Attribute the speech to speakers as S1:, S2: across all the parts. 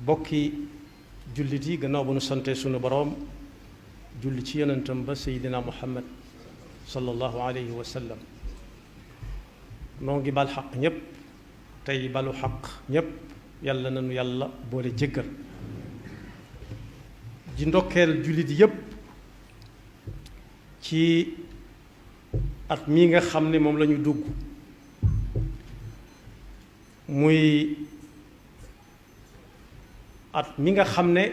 S1: bokki jullit yi gannaaw ba nu sante sunu boroom julli ci yonentam ba seydina muhammad sallallahu alayhi wa sallam noo ngi bal xaq ñépp tey balu xaq ñépp yàlla nanu yàlla boole jéggal ji ndokkeel jullit yépp ci at mii nga xam ne moom la ñu dugg muy at mi nga xam ne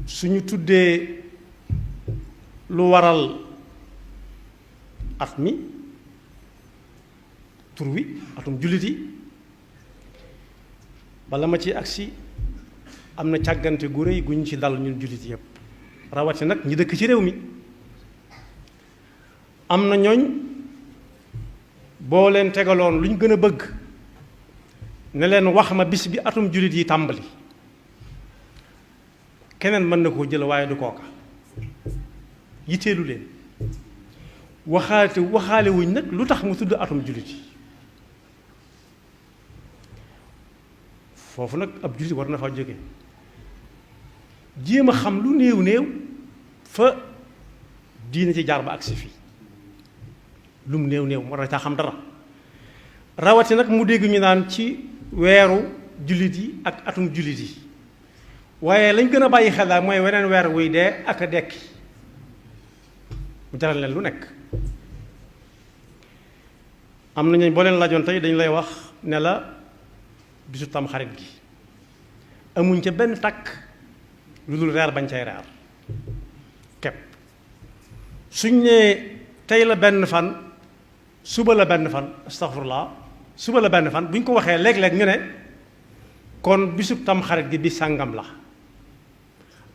S1: suñu tuddee lu waral at mi tur wi atum jullit yi bala ma ci agsi am na càggante gu rëy gu ñu ci dal ñun jullit yépp rawati nag ñi dëkk ci réew mi am na ñooñ boo leen tegaloon lu ñu gën a bëgg ne leen wax ma bis bi atum jullit yi tàmbali keneen mën na koo jël waaye du kooka yitteelu leen waxaale wuñ nag lu tax mu tudd atum jullit yi foofu nag ab jullit war na fa jóge jéem a xam lu néew néew fa diine ci jaar ba agsi fii lum néew néew war na caa xam dara rawati nag mu dégg ñu naan ci weeru jullit yi ak atum jullit yi waaye lañ gën a bàyyi xel daal mooy weneen weer wuy dee ak a dekki mu jaral leen lu nekk am nañu boo leen laajoon tey dañu lay wax ne la bisu tamxarit gi amuñ ca benn takk lu dul reer bañ cay reer kepp suñ ne tey la benn fan suba la benn fan astaghfirullah suba la benn fan bu ñu ko waxee léeg-léeg ñu ne kon bisub tamxarit gi bi sàngam la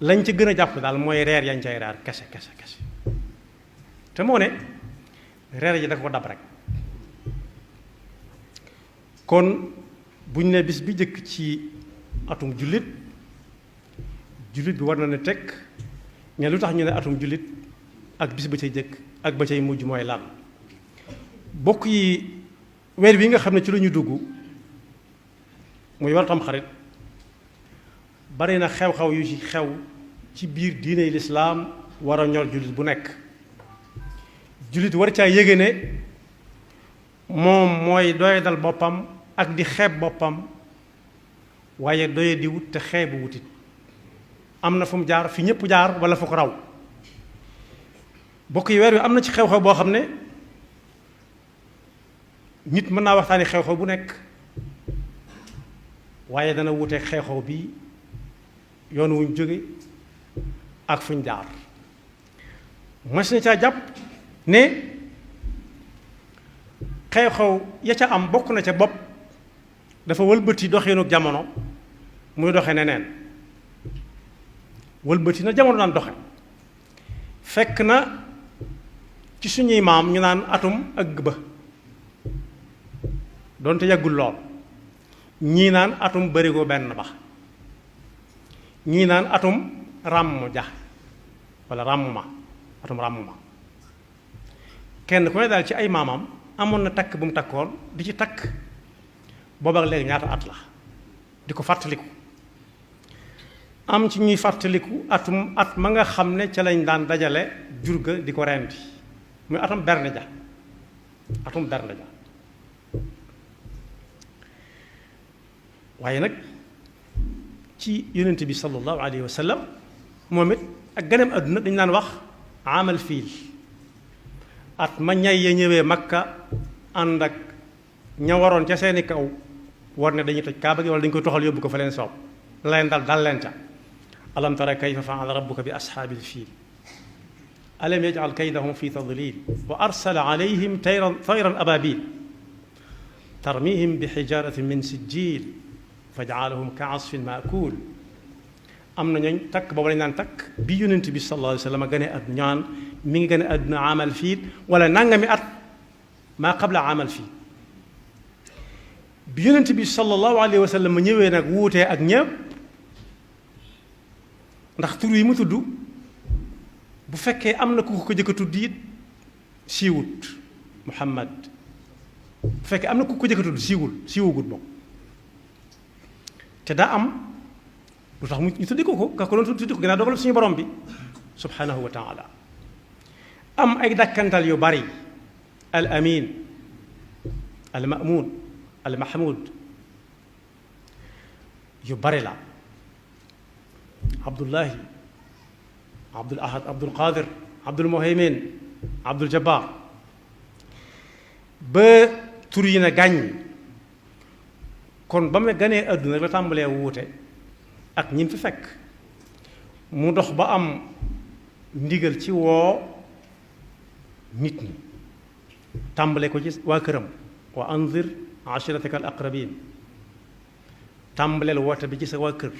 S1: lañ ca gën a jàpp daal mooy reer yañ cay reer kese kese kese te moo ne reer ji da ko dab rek kon bu ñu ne bis bi jëkk ci atum jullit jullit bi war na ne teg ñe lu tax ñu ne atum jullit ak bis ba cay jëkk ak ba cay mujj mooy lan bokk yi weer wi nga xam ne ci la ñu dugg muy war Tamxarit bari na xew-xew yu ci xew ci biir diine lislaam war a ñor jullit bu nekk jullit war caa yége ne moom mooy doye dal boppam ak di xeeb boppam waaye doye di wut te xeebu wutit am na fu mu jaar fi ñëpp jaar wala fu ko raw bokk yi weer wi am na ci xew-xew boo xam ne nit mën naa waxtaani xew-xew bu nekk waaye dana wuteeg xew-xew bi yoon wuñ jóge ak fuñ jaar mas na caa jàpp ne xew-xew ya ca am bokk na ca bopp dafa wëlbati doxinu jamono muy doxe neneen wëlbati na jamono daan doxe fekk na ci suñuy maam ñu naan atum ëgg ba doonte yàggul lool ñii naan atum barigo benn ba ñii naan atum ràmm ja walla ràmm ma atum ràmm ma kenn ku ne daal ci ay maamam amoon na takk bu mu takkoon di ci takk booba ak léegi ñaata at la di ko fàttaliku am ci ñuy fàttaliku atum at ma nga xam ne ca lañ daan dajale jur ga di ko rendi muy atum berne ja atum berne ja waaye nag ci yonent bi sallallahu alayhi wa sallam moom it ak ganeem àdduna dañu daan wax amal fiil at ma ñay ya ñëwee makka ànd ak ña waroon ca seeni kaw war ne dañuy toj kaaba gi wala dañu koy toxal yóbbu ko fa leen soob la leen dal leen ca alam tara kayfa fa'ala rabbuka bi ashaabil fiil alam yaj'al kaydahum fi tadlil wa arsala alayhim tayran ababil tarmihim bi hijaratin min sijjil faj'alahum ka'asfin ma'kul am na ñooñ takk boobu lañu naan takk bi yonent bi sallallahu alayhi wa sallam gane àdduna ñaan mi ngi gane àdduna amal fiil wala nangami at maa qabla amal fiil bi yonent bi sallallahu alayhi wa sallam ñëwee nag wuutee ak ñëpp ndax tur yi mu tudd bu fekkee am na ku ko jëkk a tudd it siiwut Muhammad bu fekkee am na ku ko jëkk a tudd siiwugut moom te daa am lu tax ñu tuddi ko ka ko doon tuddi ko ginnaaw dogal suñu borom bi subhanahu wa taala am ay dakkantal yu bari al amin al mamun al mahmud yu bari la abdullahi abdul ahad abdul qadir abdul muhaymin abdul jabbar ba tur yi na gàññ kon ba mu ganee àdduna la tàmbalee wuute ak ñim fi fekk mu dox ba am ndigal ci woo nit ñi tàmbale ko ci waa këram wa anzir ashirataka al aqrabin tàmbaleel woote bi ci sa waa kër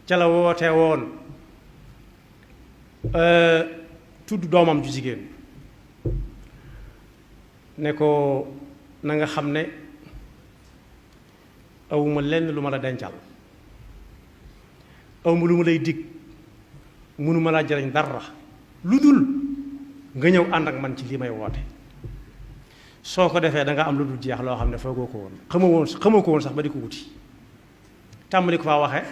S1: ca la woote woon tudd doomam ju jigéen ne ko na nga xam ne awuma lenn lu ma la dencal awma lu ma lay dig mënuma laa jariñ dara lu dul nga ñëw ànd ak man ci lii may woote soo ko defee da nga am lu dul jeex loo xam ne foogoo ko woon xamoo ko woon sax ba di ko wuti tàmbali ko faa waxe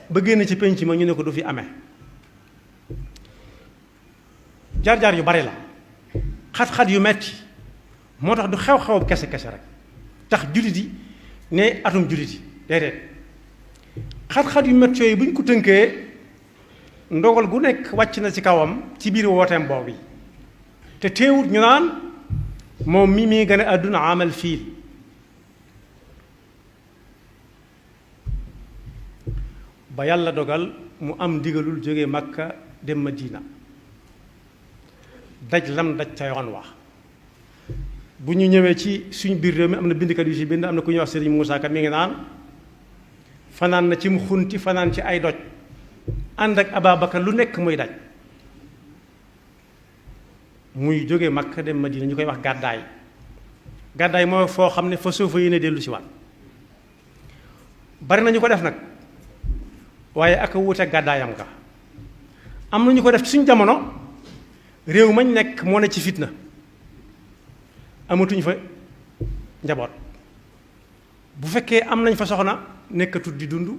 S1: ba génn ci penc ma ñu ne ko du fi amee jaar-jaar yu bari la xat-xat yu metti moo tax du xew-xew kese rek tax jullit yi ne atum jullit yi déedéet xat-xat yu metti yooyu bu ñu ko tënkee ndogal gu nekk wàcc na ci kawam ci biir wooteem boobu yi te teewut ñu naan moom mi gën a àdduna amal fiil ba yàlla dogal mu am ndigalul jóge Makka dem Madina daj lam daj ca yoon wax bu ñu ñëwee ci suñu biir réew mi am na bindkat yu si bind am na ku ñuy wax Serigne Moussa Ka mi ngi naan fanaan na ci mu xunti fanaan ci ay doj ànd ak Ababacar lu nekk muy daj muy jóge Makka dem Madina ñu koy wax gàddaay gàddaay mooy foo xam ne fa soo fa yéene dellu si waat bari na ñu ko def nag waaye ak a wuute gàddaayam ga am na ñu ko def ci suñu jamono réew mañ nekk moo ne ci fitna amatuñ fa njaboot bu fekkee am nañ fa soxna nekkatut di dund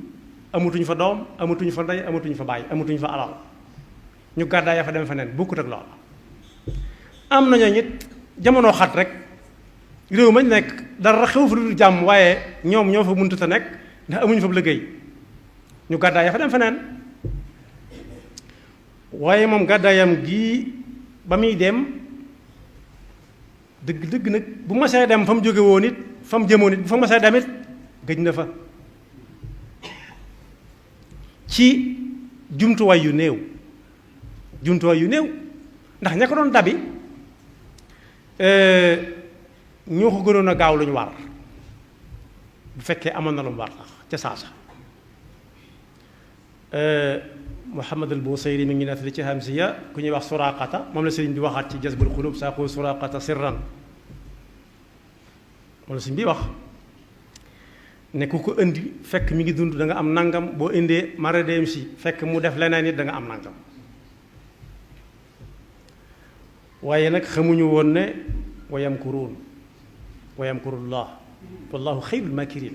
S1: amatuñ fa doom amatuñ fa ndey amatuñ fa baay amatuñ fa alal ñu gàddaay ya fa dem feneen bokkut ak lool am nañoo nit jamono xat rek réew mañ nekk dara xew fa lu dul jàmm waaye ñoom ñoo fa mënut a nekk ndax amuñu fa liggéey ñu gàddaay ya fa dem feneen waaye moom gàddaayam gii ba muy dem dëgg nag bu masee dem fa mu jóge woon it fa mu jëmoon it bu fa masee dem it gëj na fa ci jumtuwaay yu néew ndax ña ko doon dabi ñoo ko gënoon a gaaw lu ñu war bu fekkee amoon na lu mu war tax ca saasa Muhammad al Busayri mi ngi nettali ci Hamziya ku ñuy wax Suraqata moom la sëriñ bi waxaat ci Jazbul Qulub saaqu Suraqata sirran moom la sëriñ bi wax ne ku ko indi fekk mi ngi dund da nga am nangam boo indee mara dem si fekk mu def leneen it da nga am nangam waaye nag xamuñu woon ne wa yamkuruun wa yamkurullah wallahu xayrul makirin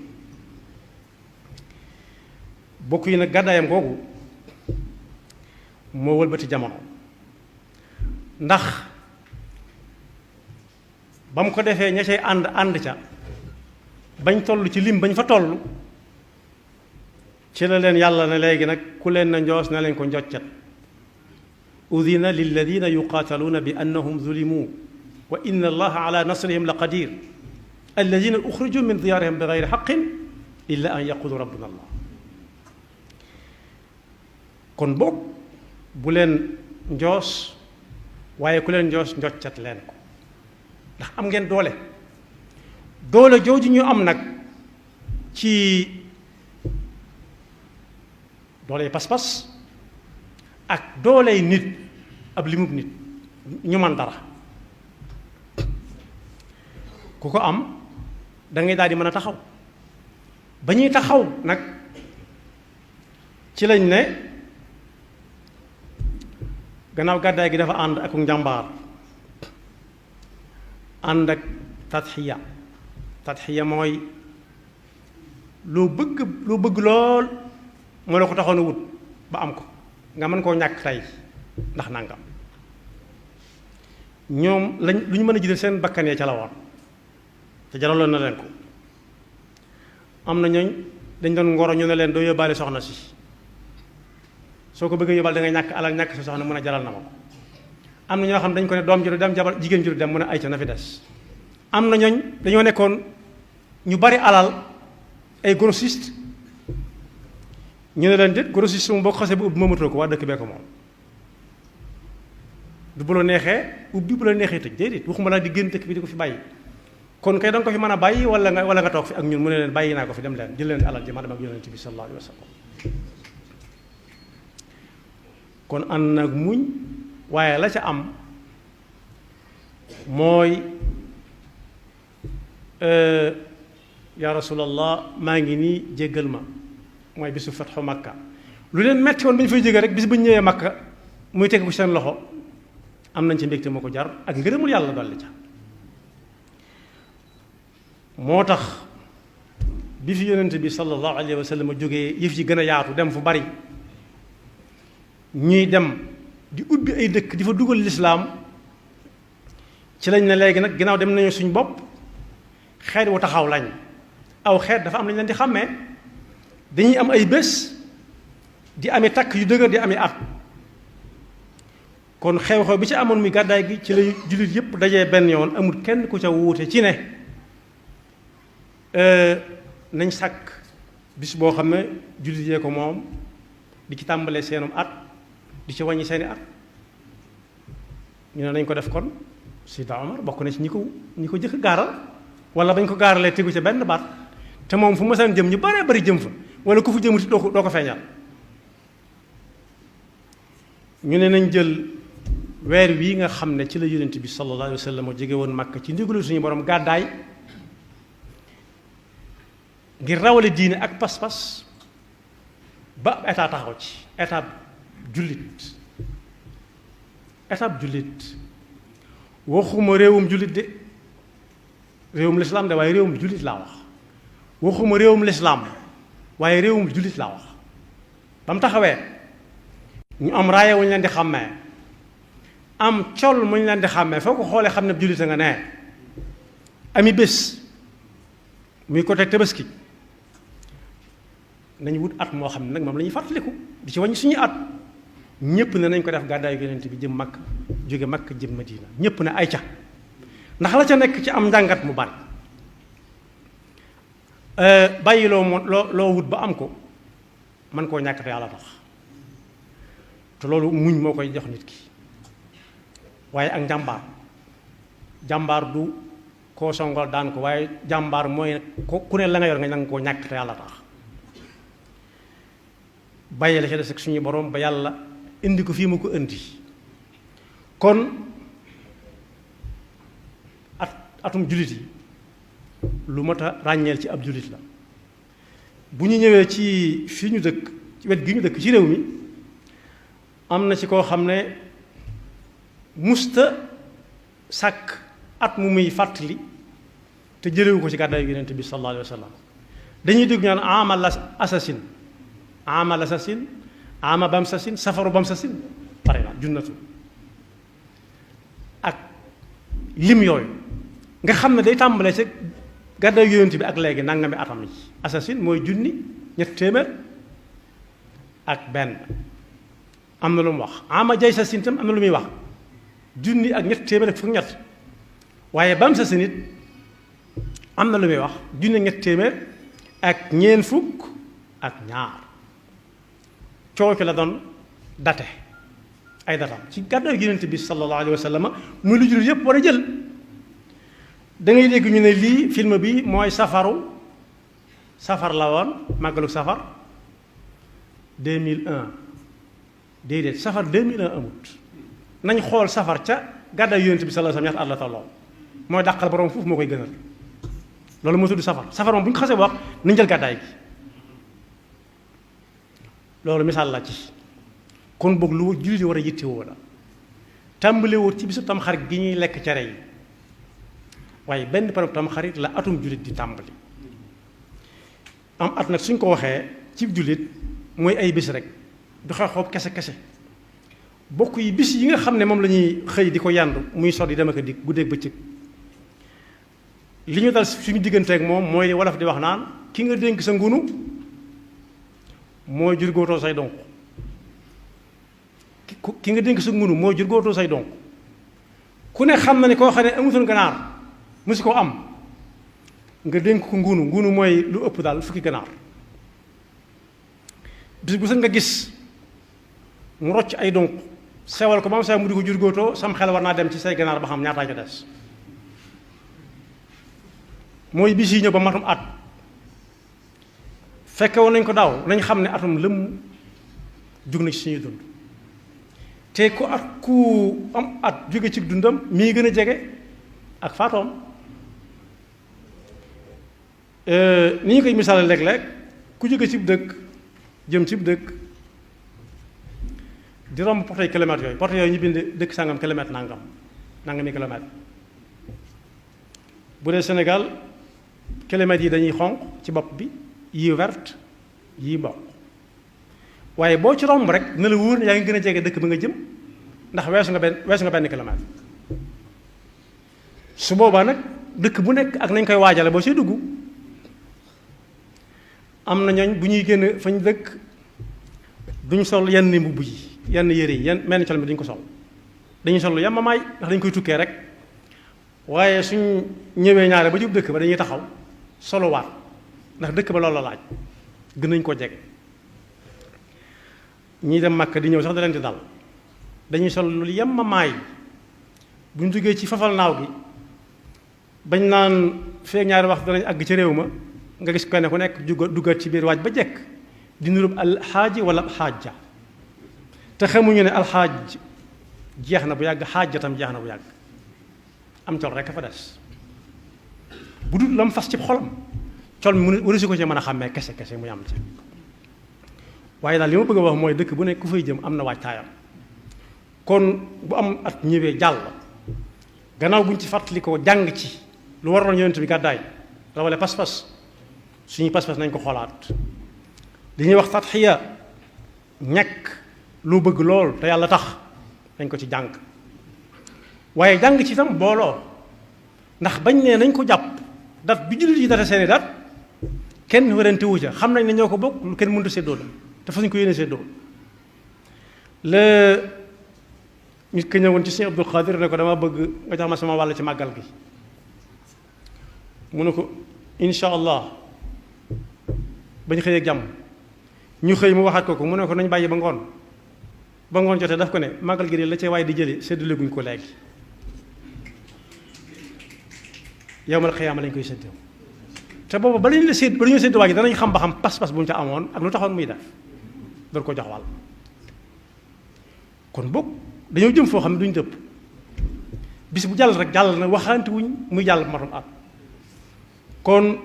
S1: bokk yi nag gàddaayam googu moo wëlbati jamono ndax ba mu ko defee ña cay ànd ca bañ toll ci lim bañ fa toll ci la leen yàlla ne léegi nag ku leen na njoos na leen ko njoccat udina lilladina yuqaataluuna bi annahum zulimu wa inna allaha ala nasrihim la qadir alladina uxriju min diyaarihim bi gayri xaqin illa an yaqulu rabbuna allah kon boog bu leen njoos waaye ku leen njoos njoccat leen ko ndax am ngeen doole jooju ñu am nag ci dooley pas-pas ak dooley nit ab limub nit ñu man dara ku ko am da ngay daal di mën a taxaw ba ñuy taxaw nag ci lañ ne gannaaw gàddaay gi dafa ànd ak njàmbaar ànd ak tadxiya mooy loo bëgg lool moo la ko taxoon a wut ba am ko nga mën koo ñàkk tey ndax nangam ñoom lañ lu ñu mën a jëlee seen bakkan ya ca la woon te jaraloon na leen ko am na ñooñ dañ doon ngoro ñu ne leen doo yóbbaale soxna si soo ko bëggee yóbbaale da ngay ñàkk alal ñàkk sa soxna mën a jaral na ma ko am na ñoo xam dañ ko ne doom ji du dem jabar jigéen ji du dem mën a ay ca na fi des am na ñooñ dañoo nekkoon ñu bari alal ay grossiste ñu ne leen déet grossiste moom boo ko xasee bu ubbi moomatoo ko waa dëkk bee ko moom du bu la neexee ubbi bu la neexee tëj déedéet waxuma laa di génn dëkk bi di ko fi bàyyi kon kay da nga ko fi mën a bàyyi wala nga toog fi ak ñun mu ne leen bàyyi naa ko fi dem leen jël leen alal ji ma dem ak yonent bi sallallahu alayhi wa sallam kon ànd nag muñ waaye la ca am mooy yaa rasulallah maa ngi nii jéggal ma mooy bisu fatxu makka lu leen metti woon ba ñu fay jógee rek bis bu ñu ñëwee makka muy teg ko seen loxo am nañ ci mbégte moo ko jar ak ngërëmul yàlla dolli ca moo tax bi fi yonent bi sallallahu alayhi wa sallam jógee yëf yi gën a yaatu dem fu bari ñuy dem di ubbi ay dëkk di fa dugal lislaam ci lañ ne léegi nag ginnaaw dem nañu suñ bopp xeet wu taxaw lañ aw xeet dafa am lañ leen di xàmmee dañuy am ay bés di ami takk yu dëgër di ami at kon xew-xew bi ci amoon muy gàddaay gi ci la jullit yépp dajee benn yoon amul kenn ku ca wuute ci ne nañ sàkk bis boo xam ne jullit yee ko moom di ci tàmbalee seenum at di ci wàññi seeni at ñu ne nañ ko def kon Sida Omar bokk na ci ñi ko jëkk gaaral wala bañ ko gaaralee tegu ca benn baat te moom fu ma seen jëm ñu baree bari jëm fa wala ku fu jëmuti doo ko feeñal ñu ne nañ jël weer wii nga xam ne ci la yonent bi sallallahu alayhi wa sallam jóge woon Makka ci ndigalu suñu borom gàddaay ngir rawale diine ak pas-pas ba état taxaw ci état jullit waxuma réewum jullit de réewum lislaam de waaye réewum jullit laa wax waxuma réewum lislaam waaye réewum jullit laa wax ba mu taxawee ñu am raaya wuñu leen di xàmmee am col mu ñu leen di xàmmee foo ko xoolee xam ne jullit a nga nee ami bés muy côté Tabaski nañ wut at moo xam ne nag moom la ñuy fàttaliku di ci wàññi suñu at ñépp ne nañ ko def gàddaayu yonent bi jëm Makka jóge Makka jëm Madina ñépp ne ay ca ndax la ca nekk ci am njàngat mu bari bàyyi loo wut ba am ko man koo ñàkk te yàlla tax te loolu muñ moo koy jox nit ki waaye ak jàmbaar du koo songal daan ko waaye jàmbaar mooy ku ne la nga yor nga nanga koo ñàkk te yàlla tax bàyyi la ca des ak suñu borom ba yàlla indi ko fii mu ko indi kon atum jullit yi lu mat a ràññeel ci ab jullit la bu ñu ñëwee ci fii ñu dëkk ci wet gi ñu dëkk ci réew mi am na ci koo xam ne musta sàkk at mu muy fàttali te jëlewu ko ci gàddaayu yonent bi sallallahu alayhi wa sallam dañuy dégg ñaan amal assasine ama bamsasin safaru bamsasin pare na junnatu ak lim yooyu nga xam ne day tàmbalee ci gàddaayu yonent bi ak léegi nangami atam yi assasine mooy junni ñett téeméer ak benn am na lu mu wax ama jay sasin tam am na lu muy wax junni ak ñett téeméer ak fukk ñett waaye bamsasin it am na lu muy wax junni ak ñett téeméer ak ñeent fukk ak ñaar coow ci la doon date ay datam ci gàddaayu yonent bi sallallahu alayhi wa sallam muy lu jullit yépp war a jël da ngay dégg ñu ne lii film bi mooy safar la woon màggalu safar 2001 déedéet safar 2001 amut nañ xool safar ca gàddaayu yonent bi sallallahu alayhi wa sallam ñaata at la tolloo mooy dàqal borom foofu moo koy gënal loolu moo tudd safar moom bu ñu ko xasee wax nañ jël gàddaay gi loolu misaal la ci kon boog lu jullit yi war a yittewoo la tàmbalewut ci bisu tamxarit gi ñuy lekk cere yi waaye benn panub tamxarit la atum jullit di tàmbali am at nag suñ ko waxee ci jullit mooy ay bis rek du xew-xew kese bokk yi bis yi nga xam ne moom la ñuy xëy di ko yandu muy sot yi dem ak a dikk guddeeg bëccëg li ñu dal suñu digganteeg moom mooy wolof di wax naan ki nga dénk sa ngunu mooy jur góotoo say donk ki nga dénk sa ngunu mooy jur góotoo say donk ku ne xam na ne koo xam ne amutoon ganaar musu ko am nga dénk ko ngunu mooy lu ëpp daal fukki ganaar bis bu sax nga gis mu rocc ay donk sewal ko ba mu sew mu di ko jur góotoo sam xel war naa dem ci say ganaar ba xam ñaataa ca des mooy bis yi ñëw ba matum at fekke woon nañ ko daaw nañ xam ne atum lëmm jug na ci suñuy dund te ku am at jóge ci dundam mii gën a jege ak faatoom ni ñu koy misaale léeg-léeg ku jóge cib dëkk jëm cib dëkk di romb portey kilomètres yooyu porte yooyu ñu bind dëkk sàngam kilomètre nangami kilomètre bu dee Sénégal kilomètres yi dañuy xonq ci bopp bi yii vert yii mboq waaye boo ci romb rek na la wóor ne yaa ngi gën a jege dëkk bi nga jëm ndax weesu nga benn kilomètre su boobaa nag dëkk bu nekk ak nañ koy waajale boo see dugg am na ñooñ bu ñuy génn fañ dëkk duñ sol yenn mbubb yi yenn yére yi yenn menn col mi duñ ko sol dañuy sol lu yemamaay ndax dañ koy tukkee rek waaye suñ ñëwee ñaare ba jub dëkk ba dañuy taxaw soluwaat ndax dëkk ba loolu la laaj gën nañ koo jege ñii dem Makka di ñëw sax da leen di dal dañuy sol lu yemamaay buñ duggee ci fafal naaw gi bañ naan feek ñaari wax danañ àgg ci réew ma nga gis kenn ku nekk duggaat ci biir waaj ba jekk di nurub alxaaji wala xaajja te xamuñu ne alxaaj jeex na bu yàgg xaajja tam jeex na bu yàgg am col rek a fa des bu dul lam fas ci xolam col mi mu si ko ci mën a xàmmee kese muy am ci waaye daal li ma bëgg a wax mooy dëkk bu nekk ku fay jëm am na waajtaayam kon bu am at ñëwee jàll gannaaw buñ ci fàttalikoo jàng ci lu waroon yonent bi gàddaay rawale pas-pas suñuy pas-pas nañ ko xoolaat li ñuy wax tatxiya ñekk lu bëgg lool te yàlla tax dañ ko ci jàng waaye jàng ci itam booloo ndax bañ ne nañ ko jàpp dat bi jullit yi date seeni dat kenn werante wu ca xam nañ ne ñoo ko bokk lu kenn mënut a séddoo la te fa suñ ko yéene séddoo la nit ka ñëwoon ci Sëñ Abdul Xaadir ne ko dama bëgg nga jox ma sama wàll ci màggal gi mu ne ko insha allah bañ xëyee ak jàmm ñu xëy mu waxaat ko mu ne ko nañ bàyyi ba ngoon jotee daf ko ne màggal gi de la cee waaye di jëlee séddale guñ ko léegi yawmal xiyaama lañ koy séddoo te boobu ba lañu séddoo waa ji danañ xam ba xam pas-pas bu mu ca amoon ak lu taxoon muy def door ko jox wàll kon boog dañoo jëm foo xam ne duñ dëpp bis bu jàll rek jàll na waxaante wuñ muy jàll bu matum at kon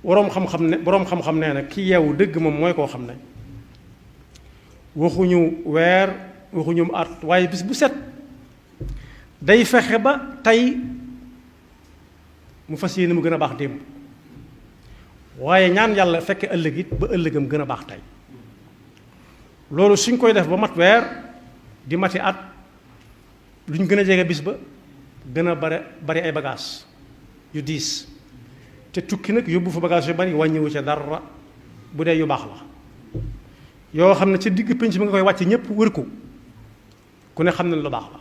S1: boroom xam-xam nee na ki yeewu dëgg moom mooy koo xam ne waxuñu weer waxuñu at waaye bis bu set day fexe ba tey mu fas yéene mu gën a baax démb waaye ñaan yàlla fekke ëllëg it ba ëllëgam gën a baax tey loolu suñ koy def ba mat weer di mati at lu ñu gën a jege bis ba gën a bari ay bagages yu diis te tukki nag yóbbu fa bagage yu bari wàññiwu ca dara bu dee yu baax la yoo xam ne ca digg pénc bi nga koy wàcce ñëpp wër ko ku ne xam ne lu baax la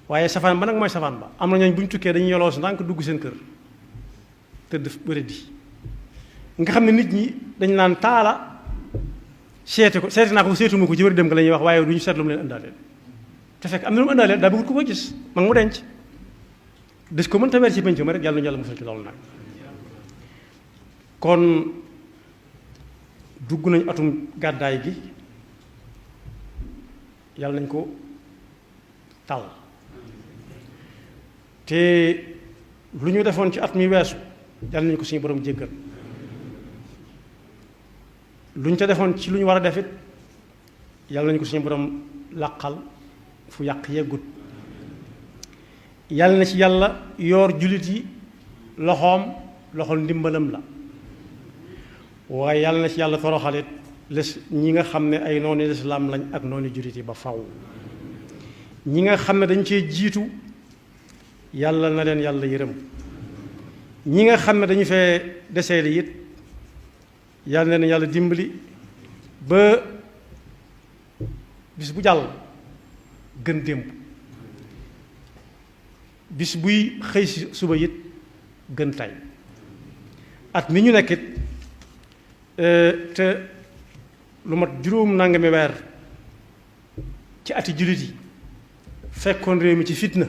S1: waaye safaan ba nag mooy safaan ba am na ñooñ bu ñu tukkee dañuy yoloo si ndànk dugg seen kër tëdd wëradi nga xam ne nit ñi dañ naan taala seeti naa ko seetuma ko ci wër dem nga la ñuy wax waaye du ñu seetlu mu leen ëndaaleel te fekk am na lu mu ëndaaleel daa bëggut ko ko gis mag mu denc des ko mën ta weer ci pénc ma rek yàlla ñu yàlla musal ci loolu nag kon dugg nañ atum gàddaay gi yàlla nañ ko tal te lu ñu defoon ci at mi weesu yàlla nañ ko suñu borom jéggal lu ñu ca defoon ci lu ñu war a def it yàlla nañu ko suñu borom làqal fu yàq yeggut yàlla na ci yàlla yoor jullit yi loxoom ndimbalam la waaye yàlla na ci yàlla toroxalit ñi nga xam ne ay noonu lislaam lañ ak noonu jurit yi ba faw ñi nga xam ne dañ cee jiitu yàlla na leen yàlla yërëm ñi nga xam ne dañu fee deseeli it yàlla na leen yàlla dimbali ba bis bu jàll gën démb bis buy xëy si suba it gën tay at mi ñu nekkit te lu mat juróom nangami weer ci ati jullit yi fekkoon réew mi ci fitna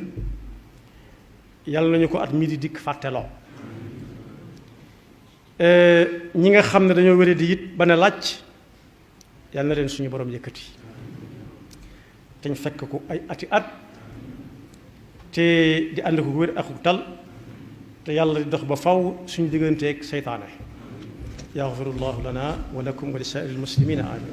S1: yàlla nañu ko at mii di dikk fàtteloo ñi nga xam ne dañoo wéré di it ba ne làcc yàlla na leen suñu borom yëkkati te ñu fekk ko ay ati at te di ànd ko wér ak tal te yàlla di dox ba faw suñu digganteeg seytaane yaxfirullahu lana wa lakum wa li saa'iril muslimina amin